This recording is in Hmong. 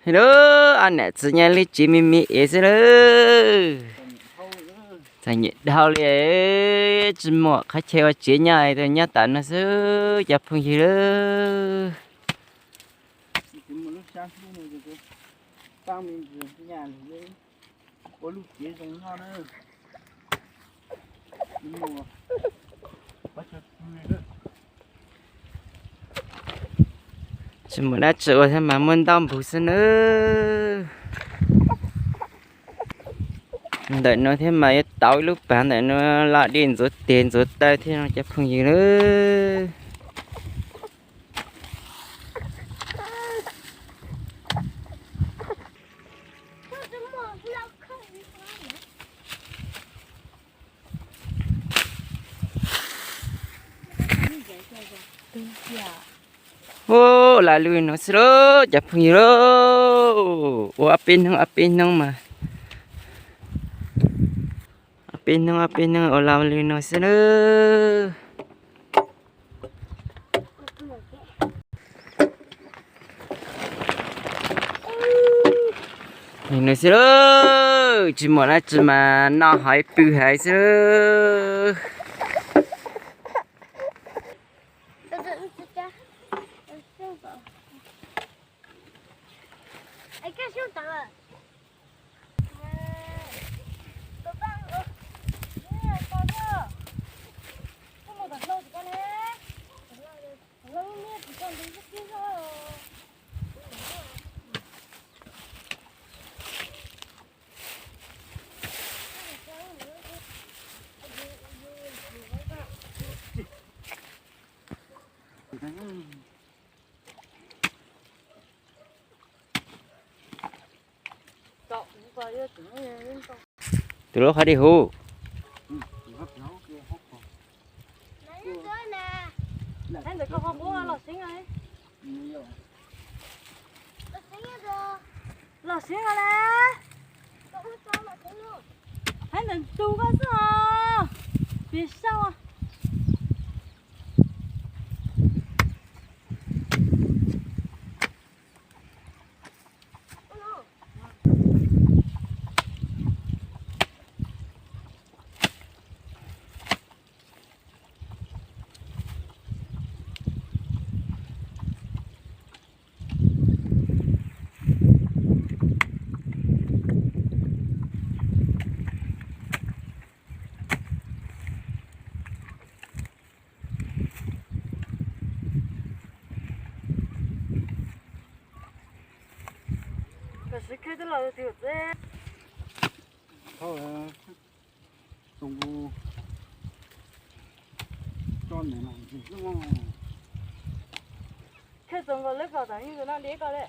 Lub, ob niam txiv nyob lub tsev me me es xwb lawm. Txom nyem dhau li, tsis muaj qhov chaw ua tsev nyob, nyob tam no xwb cov phooj ywg lawm. Tsis muaj dab tsi ua thiab mas muab ntaub npug xwb nawb. Ntawm no thiab mas yuav tau ib lub pas ntawm no los dej ntxuav tes ntxuav taw thiab no cov phooj ywg nawb. Ua, lam lug no xwb lauj cov phooj ywg lauj. Ua ob peb hnub ob peb hnub mas, ob peb hnub ob peb hnub ua lam lug no xwb lauj. Nws xwb lauj, tsis muaj dab tsi mas noj haiv pw haiv xwb. Tus lub qhov dej huv. Los siv los na. Haib ntawm tus koj xwb os. Piv xyaw. Khej txoos nkaus lawv kom tam nyuj tus no deb koj lawm.